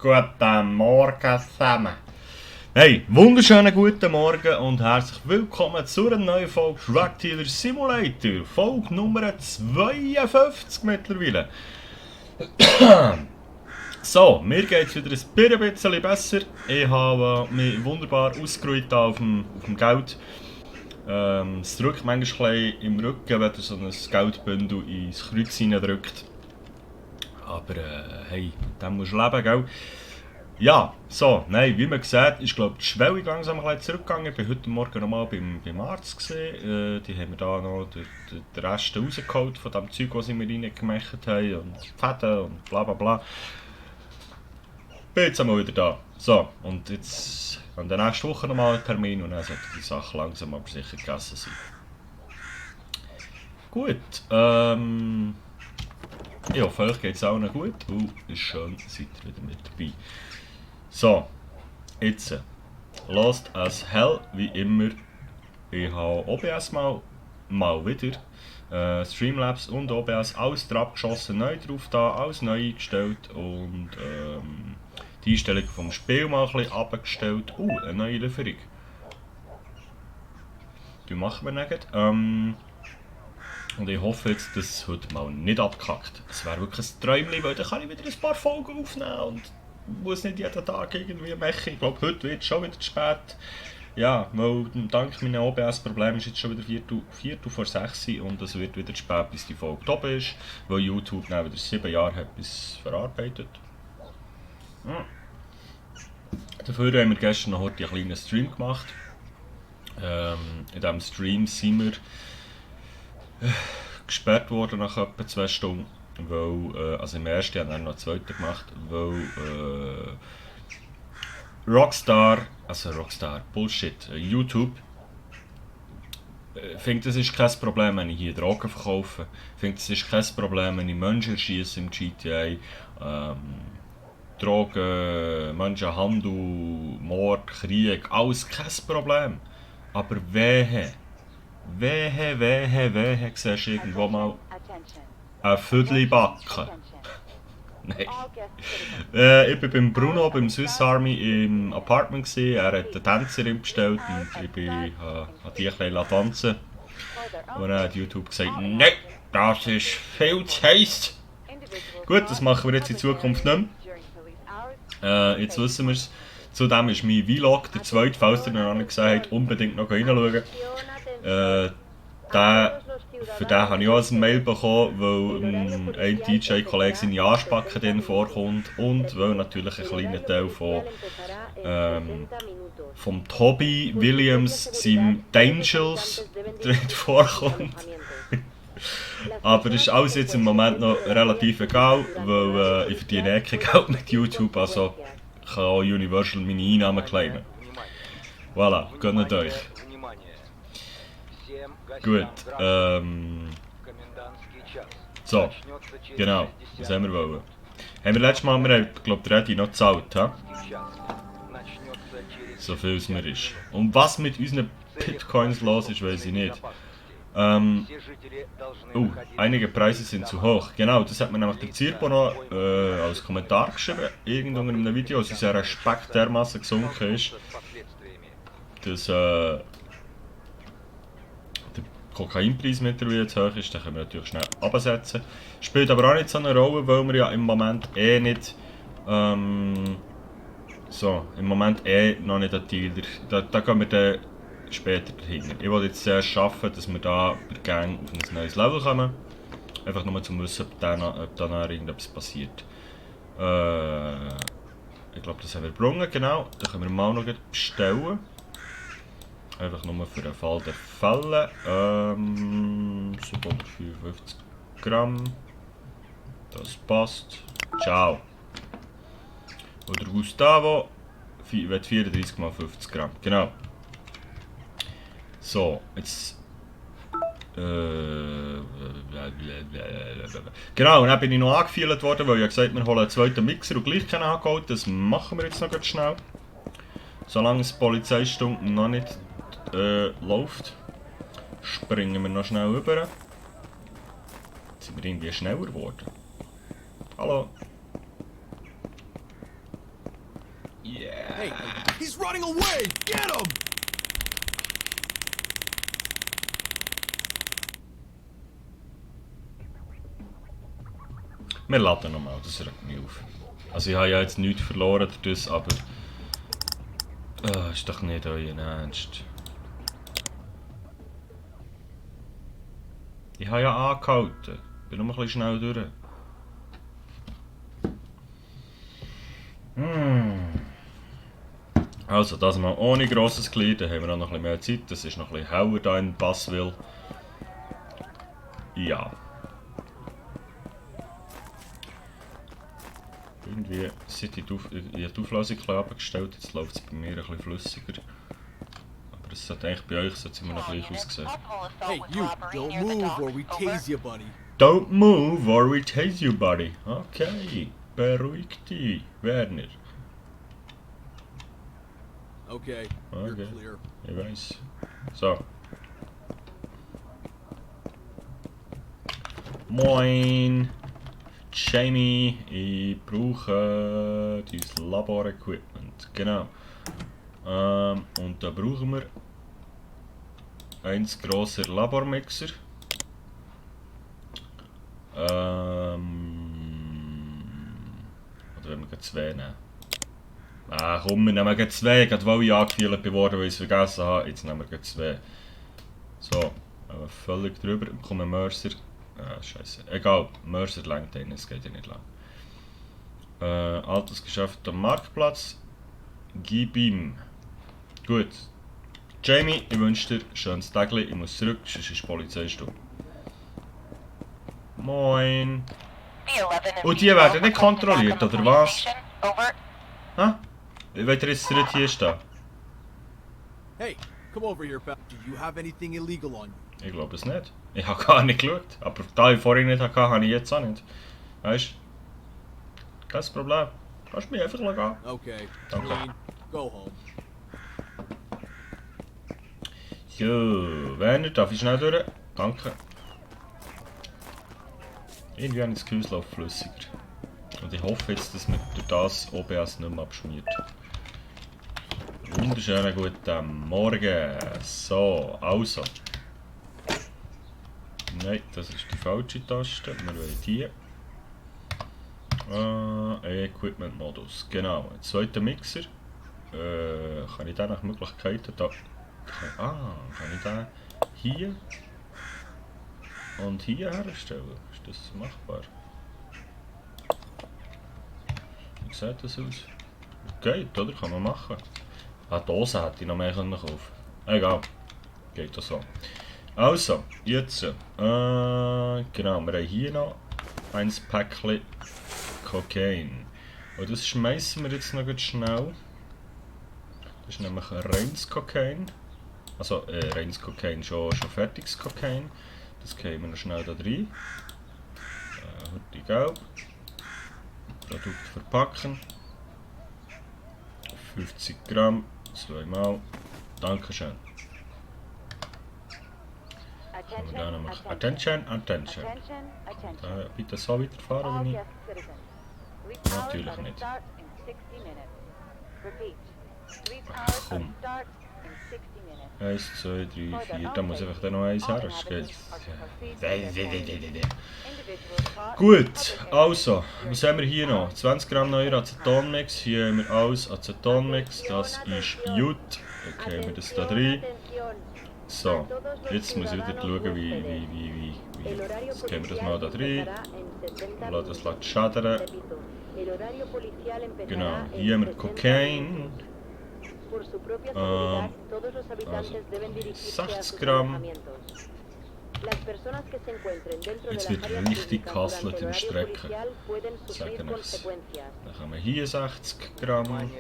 Guten Morgen zusammen. Hey, wunderschönen guten Morgen und herzlich willkommen zu einer neuen Folge Truck Dealer Simulator. Folge Nummer 52 mittlerweile. So, mir geht es wieder ein bisschen besser. Ich habe mich wunderbar ausgeruht auf dem Geld. Es drückt manchmal ein bisschen im Rücken, wenn ihr so ein Geldbündel ins Kreuz drückt. Aber hey, mit dem musst du leben, gell? Ja, so, nein, wie man sieht, ist glaube die Schwelle langsam ein bisschen zurückgegangen. Ich war heute Morgen nochmal beim Arzt gesehen. Die haben mir da noch den Rest rausgeholt von dem Zeug, was sie mir reingemacht haben. Und Fäden und bla bla bla. Bin jetzt einmal wieder da. So, und jetzt an der nächsten Woche nochmal einen Termin und dann sollte die Sache langsam aber sicher gegessen sein. Gut, ich hoffe, euch geht es auch noch gut. Ist schön, seid ihr wieder mit dabei. So, jetzt, Lost as Hell, wie immer. Ich habe OBS mal wieder. Streamlabs und OBS, alles drauf geschossen, neu drauf da, alles neu eingestellt und die Einstellung vom Spiel mal ein bisschen abgestellt. Eine neue Lieferung. Die machen wir nicht. Und ich hoffe jetzt, dass es heute mal nicht abkackt. Es wäre wirklich ein Träumchen, weil dann kann ich wieder ein paar Folgen aufnehmen und muss nicht jeden Tag irgendwie machen. Ich glaube, heute wird es schon wieder zu spät. Ja, weil dank meinen OBS-Problemen ist jetzt schon wieder 4 vor 6 und es wird wieder zu spät, bis die Folge da ist, weil YouTube dann wieder 7 Jahre hat bis verarbeitet. Ja. Dafür haben wir gestern noch heute einen kleinen Stream gemacht. In diesem Stream sind wir gesperrt worden nach etwa 2 Stunden, weil, also im ersten haben wir noch einen zweiten gemacht, weil Rockstar, Bullshit, YouTube findet, es ist kein Problem, wenn ich hier Drogen verkaufe, findet, es ist kein Problem, wenn ich Menschen erschieße im GTA, Drogen, Menschenhandel, Mord, Krieg, alles kein Problem, aber wehe, siehst du irgendwo mal ein Viertel backen. Nein. Ich war beim Bruno, beim Swiss Army im Apartment gewesen. Er hat eine Tänzerin bestellt und ich habe die ein bisschen tanzen. Und dann hat YouTube gesagt, nein, das ist viel zu heiß. Gut, das machen wir jetzt in Zukunft nicht mehr. Jetzt wissen wir es. Zudem ist mein Vlog, der zweite, falls ihr noch nicht gesehen habt, unbedingt noch reinschauen. Für den habe ich auch ein Mail bekommen, weil ein DJ-Kollege seine Arschbacke drin vorkommt und weil natürlich ein kleiner Teil vom Toby Williams, seinem Dangels, drin vorkommt. Aber das ist alles jetzt im Moment noch relativ egal, weil ich verdiene kein Geld mit YouTube, also kann auch Universal meine Einnahmen claimen. Voilà, gönnt euch. Gut, so, genau, was haben wir wollen? Haben wir letztes Mal, wir haben, glaube ich, Reddy noch gezahlt, ha? So viel es mir ist. Und was mit unseren Bitcoins los ist, weiß ich nicht. Einige Preise sind zu hoch. Genau, das hat mir nämlich der Zirpo noch als Kommentar geschrieben, irgendwo in einem Video, dass unser Respekt dermaßen gesunken ist, dass der Kokainpreis mittlerweile zu hoch ist, den können wir natürlich schnell absetzen. Spielt aber auch nicht so eine Rolle, weil wir ja im Moment nicht noch nicht an Dealer. Da gehen wir dann später dahinter. Ich will jetzt zuerst schaffen, dass wir da bei Gang auf ein neues Level kommen. Einfach nur zum wissen, ob da noch irgendetwas passiert. Ich glaube, das haben wir gebrungen, genau. Da können wir mal noch bestellen. Einfach nur für den Fall der Fälle. 754 Gramm. Das passt. Ciao. Oder Gustavo wird 34 mal 50 Gramm. Genau. So, jetzt. Genau, und dann bin ich noch angefühlt worden, weil ich gesagt habe, wir holen einen zweiten Mixer und gleich keinen angeholt. Das machen wir jetzt noch ganz schnell. Solange die Polizeistunde noch nicht läuft, springen wir noch schnell rüber. Jetzt sind wir irgendwie schneller geworden. Hallo. Hey, he's running away! Get him! Wir laden nochmal, das regt mich auf. Also ich habe ja jetzt nichts verloren dadurch, aber... ist doch nicht euer Ernst. Ich habe ja angehalten. Bin nur ein bisschen schnell durch. Also, das mal ohne grosses Glied, dann haben wir auch noch ein bisschen mehr Zeit. Das ist noch ein bisschen heller hier in Bassville. Ja. Irgendwie, seit ich die Auflösung abgestellt, jetzt läuft es bei mir ein bisschen flüssiger. Aber es sollte eigentlich bei euch immer noch gleich aussehen. Hey, you! Don't move or we tase you, buddy. Don't move or we tase you, buddy. Okay, beruhig dich, Werner. Okay, you're Okay, clear. ich weiß. So. Moin! Jamie, ich brauche dein Labor-Equipment. Genau. Und da brauchen wir ein grosser Labormixer. Oder wenn wir zwei nehmen. Komm, wir nehmen zwei, gerade weil ich angefühlt bin worden, weil ich es vergessen habe. Jetzt nehmen wir zwei. So, völlig drüber. Bekommen Mercer. Scheiße. Egal, Mercer lenkt einen, es geht ja nicht lang. Altes Geschäft am Marktplatz. Gib ihm. Gut. Jamie, ich wünsche dir ein schönes Tag. Ich muss zurück, sonst ist die Polizeistunde. Moin. Und die werden nicht kontrolliert, oder was? Hä? Wie wollt ihr jetzt zurück hier stehen? Hey, come over here, pal. Do you have anything illegal on you? Ich glaube es nicht. Ich habe gar nicht geschaut. Aber da ich vorhin nicht hatte, habe ich jetzt auch nicht. Weißt du? Kein Problem. Kannst mich einfach gehen. Okay, Danke. clean. Go home. Jo, Werner, darf ich schnell durch? Danke. Irgendwie habe ich das Gefühl, es läuft flüssiger. Und ich hoffe jetzt, dass mir durch das OBS nicht mehr abschmiert. Wunderschönen guten Morgen. So, also. Nein, das ist die falsche Taste. Wir wollen die. Equipment-Modus. Genau. Ein zweiter Mixer. Kann ich den nach Möglichkeiten da... kann ich den hier und hier herstellen? Ist das machbar? Wie sieht das aus? Geht, oder? Kann man machen. Dosen hätte ich noch mehr kaufen können. Egal. Geht das so. Also, jetzt. Genau, wir haben hier noch ein Päckchen Kokain. Und das schmeißen wir jetzt noch ganz schnell. Das ist nämlich reines Kokain. Also, reines Kokain, schon fertiges Kokain. Das geben wir noch schnell da rein. Heute gelb. Produkt verpacken. 50 Gramm, zweimal. Dankeschön. Attention, attention. Bitte so weiterfahren wie ich. Natürlich nicht. Ach, komm. 1, 2, 3, 4. Da muss einfach dann noch eins her. Das geht. Gut, also, was haben wir hier noch? 20 Gramm neuer Acetonmix. Hier haben wir alles Acetonmix. Das ist gut. Okay, haben wir das da drin. So, jetzt muss ich wieder schauen, wie. Jetzt geben wir das mal da drin. Lassen das schadern. Genau, hier haben wir Kokain. Also 60 Gramm. Jetzt wird richtig gehustelt im Strecken. Sagen wir es. Dann haben wir hier 60 Gramm. Und haben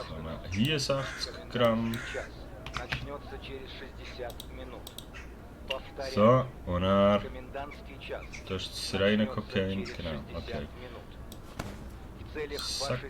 wir hier 60 Gramm. So, und dann. Das ist das reine Kokain. Genau, okay. Zack.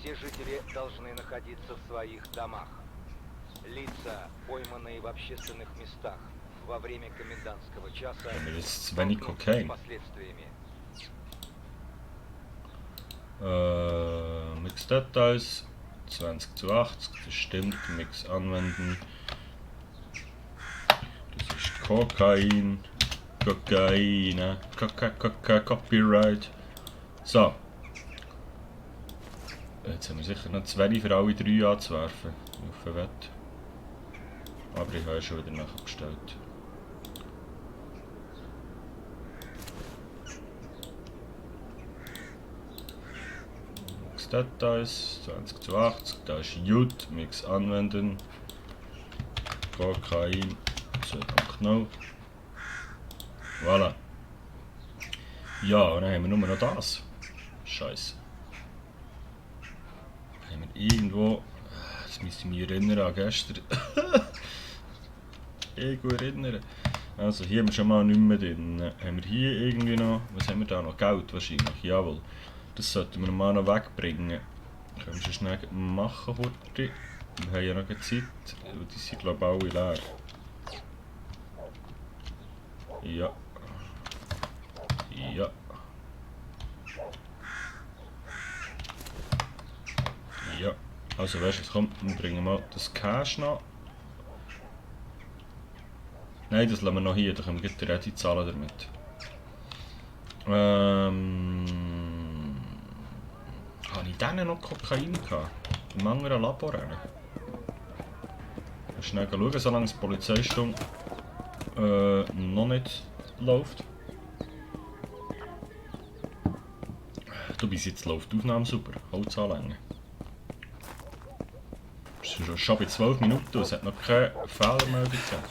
Все жители должны находиться в своих домах. Лица, пойманные в общественных местах, во время комендантского часа Haben wir jetzt zu wenig Kokain? последствиями. Mix Details 20:80, das stimmt. Mix anwenden. Das ist Kokain. Kokain. Copyright. So. Jetzt haben wir sicher noch zu wenig für alle 3 anzuwerfen. Auf den Wett. Aber ich habe schon wieder nachbestellt. Mix Details 20:80. Da ist Jut. Mix anwenden. Kokain. 2.0. Voilà. Ja, und dann haben wir nur noch das. Scheiße. Haben wir irgendwo. Das müsste ich mich erinnern an gestern. Irgendwo erinnern. Also hier haben wir schon mal nicht mehr drin. Haben wir hier irgendwie noch. Was haben wir da noch? Geld wahrscheinlich. Jawohl. Das sollten wir mal noch wegbringen. Können wir schon schnell machen heute. Wir haben ja noch Zeit. Die sind glaube ich alle leer. Ja. Ja. Ja. Also weißt du, komm, wir bringen mal das Cash noch. Nein, das lassen wir noch hier, da können wir gleich die Rede zahlen damit. Habe ich denen noch Kokain gehabt? Im anderen Labor? Schnell schauen, solange die Polizeistunde noch nicht läuft. Du bist jetzt läuft die Aufnahme super. Holzanlänge. Es ist schon bei 12 Minuten, es hat noch keine Fehlermeldung gegeben.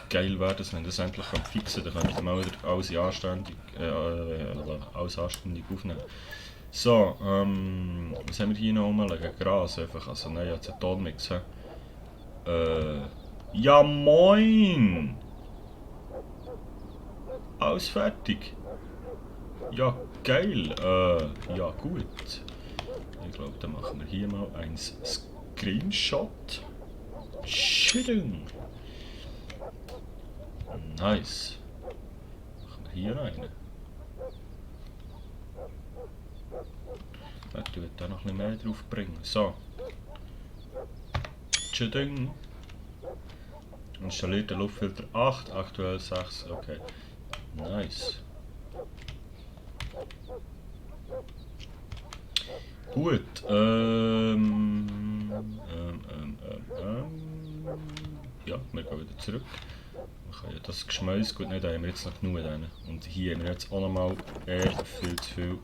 Geil wäre das, wenn das endlich fixen kann, dann könnte ich mal wieder alles anständig aufnehmen. So, was haben wir hier noch rumliegen? Gras einfach, also nein, Acetonmix. Ja moin! Alles fertig? Ja, geil. Ja gut. Ich glaube, dann machen wir hier mal ein Screenshot. Schön. Nice. Machen wir hier einen. Ich würde da noch ein bisschen mehr drauf bringen. So. Tschüding. Installiert der Luftfilter 8, aktuell 6. Okay. Nice. Gut. Ja, wir gehen wieder zurück. Wir können ja das Geschmäus, gut, nicht, da haben wir jetzt noch genug drin. Und hier haben wir jetzt auch noch mal viel zu viel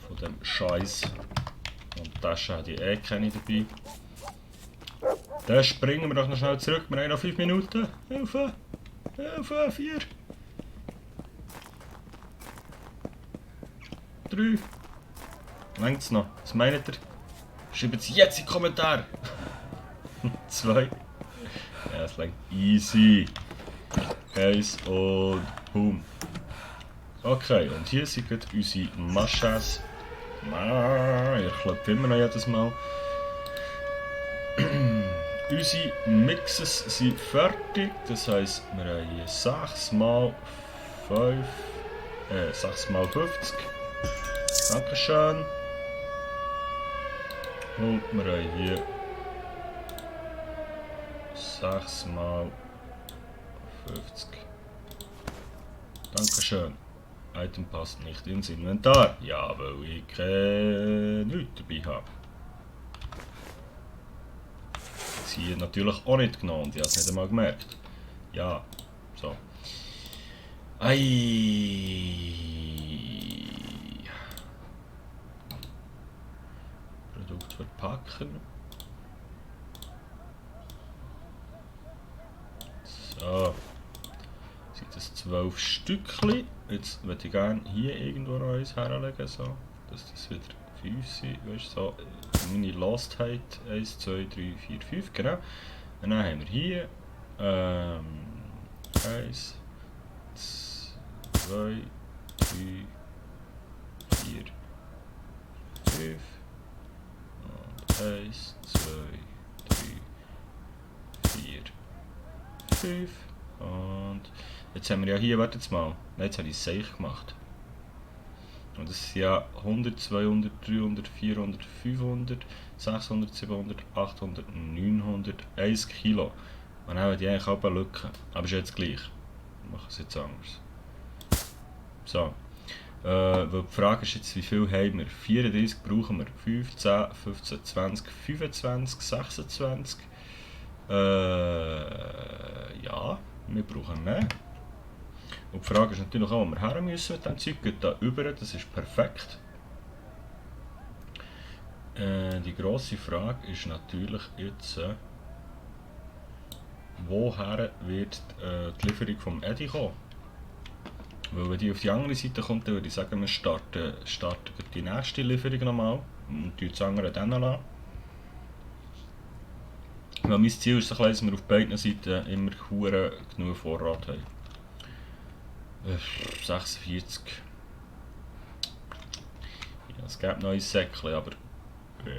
von dem Scheiß. Und Taschen hat ich keine dabei. Dann springen wir doch noch schnell zurück. Wir haben noch 5 Minuten. Hilfe! Hilfe! 4! 3! Längt's noch? Was meint ihr? Schreibt es jetzt in die Kommentare! 2. Ja, es längt easy. 1 und boom. Okay, und hier sind unsere Maschas. Ich klopfe immer noch jedes Mal. Unsere Mixes sind fertig. Das heisst, wir haben hier 6 x 5. 6 x 50. Dankeschön. Und wir haben hier 6 x 50. Dankeschön. Item passt nicht ins Inventar. Ja, weil ich nichts dabei habe. Das hier natürlich auch nicht genommen und ich habe es nicht einmal gemerkt. Ja, so. Produkt verpacken. So. Sind das 12 Stückchen. Jetzt würde ich gerne hier irgendwo noch eins herlegen, so. Dass das wieder 5 sind. Weißt, so. Meine Lostheit 1, 2, 3, 4, 5, genau. Und dann haben wir hier 1, 2, 3, 4, 5 und 1, 2, 3, 4, 5. Und jetzt haben wir ja hier, wartet mal. Nein, jetzt habe ich es sicher gemacht. Und das sind ja 100, 200, 300, 400, 500, 600, 700, 800, 900, 1 Kilo. Und dann haben die eigentlich auch eine Lücke. Aber ist jetzt gleich. Wir machen es jetzt anders. So. Weil die Frage ist jetzt, wie viel haben wir? 34 brauchen wir. 5, 10, 15, 20, 25, 26. Ja, wir brauchen mehr. Und die Frage ist natürlich auch, wo wir her müssen mit dem Zeug. Geht da über, das ist perfekt. Die grosse Frage ist natürlich jetzt, woher wird die Lieferung vom Eddie kommen? Weil wenn die auf die andere Seite kommt, dann würde ich sagen, wir starten die nächste Lieferung nochmal und das andere dann lassen. Weil mein Ziel ist, dass wir auf beiden Seiten immer genug Vorrat haben. 46. Ja, es gibt noch ein Säckchen, aber wir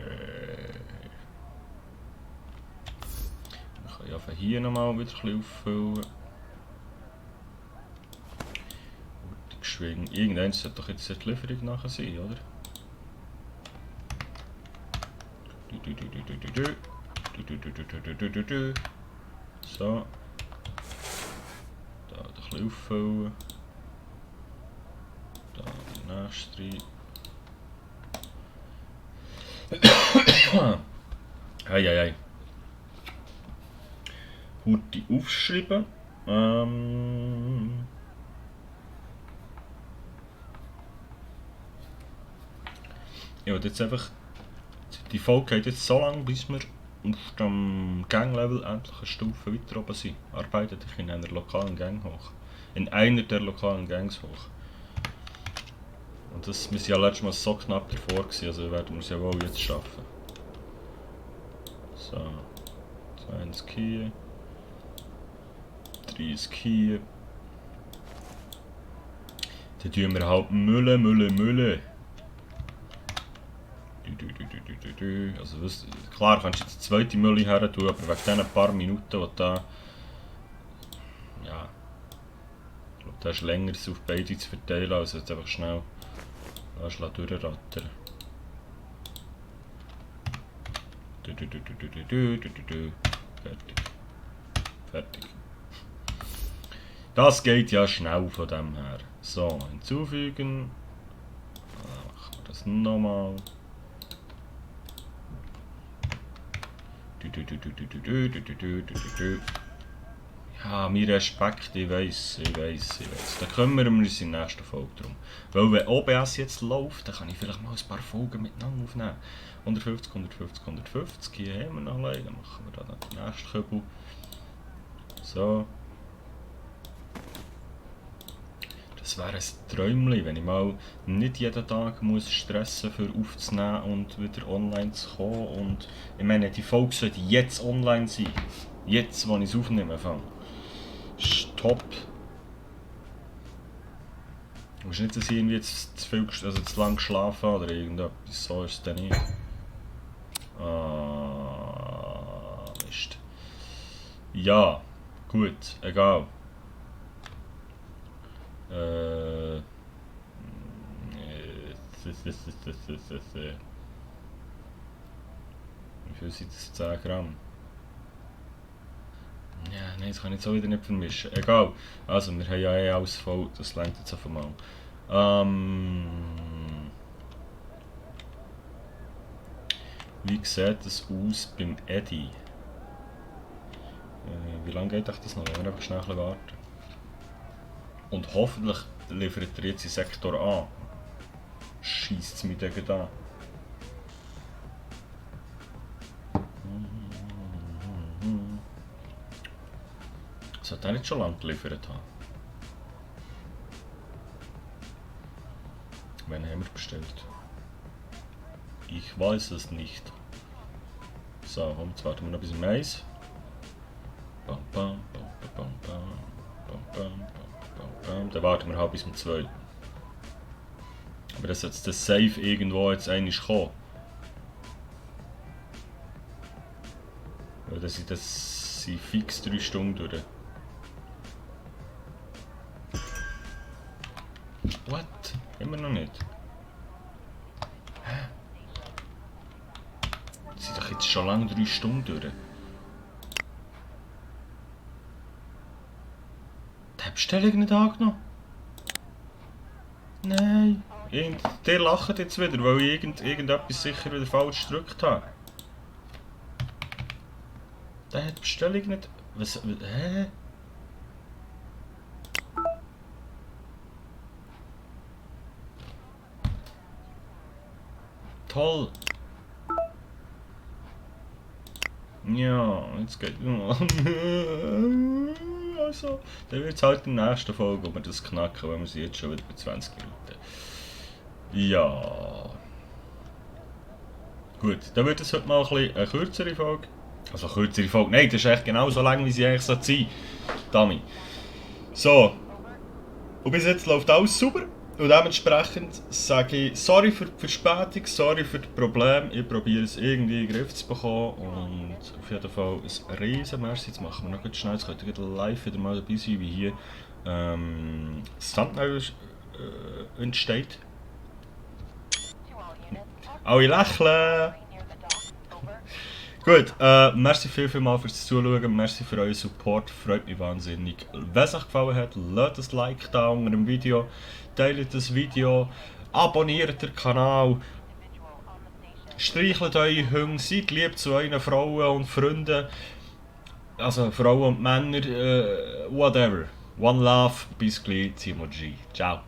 können ja von hier nochmal wieder ein bisschen auffüllen. Geschwingen. Irgendwann sollte doch jetzt die Lieferung nachher sein, oder? So. Da ein bisschen auffüllen. Da die nächste rein. Hey. Hurti aufschreiben. Ja, jetzt einfach. Die Folge geht jetzt so lange, bis wir auf dem Ganglevel endlich eine Stufe weiter oben sind. Arbeitet ich in einer lokalen Gang hoch. In einer der lokalen Gangs hoch. Und das, wir waren ja letztes Mal so knapp davor, also werden wir es ja wohl jetzt schaffen. So. 20 hier. 30 hier. Dann tun wir halt Mülle. Also klar kannst du jetzt die zweite Mülle her tun, aber wegen diesen paar Minuten, die da... Ja... Ich glaube, da ist länger auf beide zu verteilen, also jetzt einfach schnell durchrattern. Fertig. Das geht ja schnell von dem her. So, hinzufügen. Dann machen wir das nochmal. Ja, mein Respekt, ich weiss. Da kümmern wir uns in der nächsten Folge drum. Weil wenn OBS jetzt läuft, dann kann ich vielleicht mal ein paar Folgen miteinander aufnehmen. 150, hier haben wir noch allein, dann machen wir da den nächsten Kübel. So. Das wäre ein Träumchen, wenn ich mal nicht jeden Tag muss stressen für aufzunehmen und wieder online zu kommen. Und ich meine, die Folge sollte jetzt online sein. Jetzt, wo ich es aufnehmen fange. Stopp! Du musst nicht, dass ich irgendwie zu lang geschlafen habe oder irgendetwas. So ist es dann nicht. Mist. Ja, gut, egal. Wie viel sind das? 10 Gramm? Ja, nein, das kann ich jetzt auch wieder nicht vermischen. Egal. Also, wir haben ja eh alles voll, das reicht jetzt einfach mal. Wie sieht das aus beim Eddie? Wie lange geht das noch? Wenn wir einfach schnell ein bisschen warten. Und hoffentlich liefert er jetzt den Sektor an. Scheisst es mich gegen an. Sollte er nicht schon lange geliefert haben? Wann haben wir bestellt? Ich weiß es nicht. So, jetzt warten wir noch bis um 1. Dann warten wir halt bis um 2. Aber das jetzt das Safe irgendwo jetzt eigentlich kommen. Weil das sind fix 3 Stunden durch. Immer noch nicht. Hä? Das sind doch jetzt schon lange 3 Stunden durch. Die Bestellung nicht angenommen? Nein. Der lacht jetzt wieder, weil ich irgendetwas sicher wieder falsch gedrückt habe. Der hat die Bestellung nicht... Was... Hä? Toll. Ja, jetzt geht... Also, dann wird es halt in der nächsten Folge, ob wir das knacken, wenn wir sie jetzt schon wieder bei 20 Minuten. Ja. Gut, dann wird es heute mal ein bisschen eine kürzere Folge. Also eine kürzere Folge. Nein, das ist echt genau so lang, wie sie eigentlich sein sollte. Dummy. So. Und bis jetzt läuft alles super. Und dementsprechend sage ich sorry für die Verspätung, sorry für das Problem. Ich probiere es irgendwie in den Griff zu bekommen. Und auf jeden Fall ein riesen Merci. Jetzt machen wir noch ganz schnell. Jetzt könnt ihr live wieder mal dabei sein, wie hier das Thumbnail entsteht. Alle lächeln! Gut, merci vielmals fürs Zuschauen, merci für euren Support, freut mich wahnsinnig. Wenn es euch gefallen hat, lasst ein Like da unter dem Video, teilt das Video, abonniert den Kanal, streichelt eure Hunde, seid lieb zu euren Frauen und Freunden, also Frauen und Männer, whatever. One love, bis gleich, Timo G. Ciao.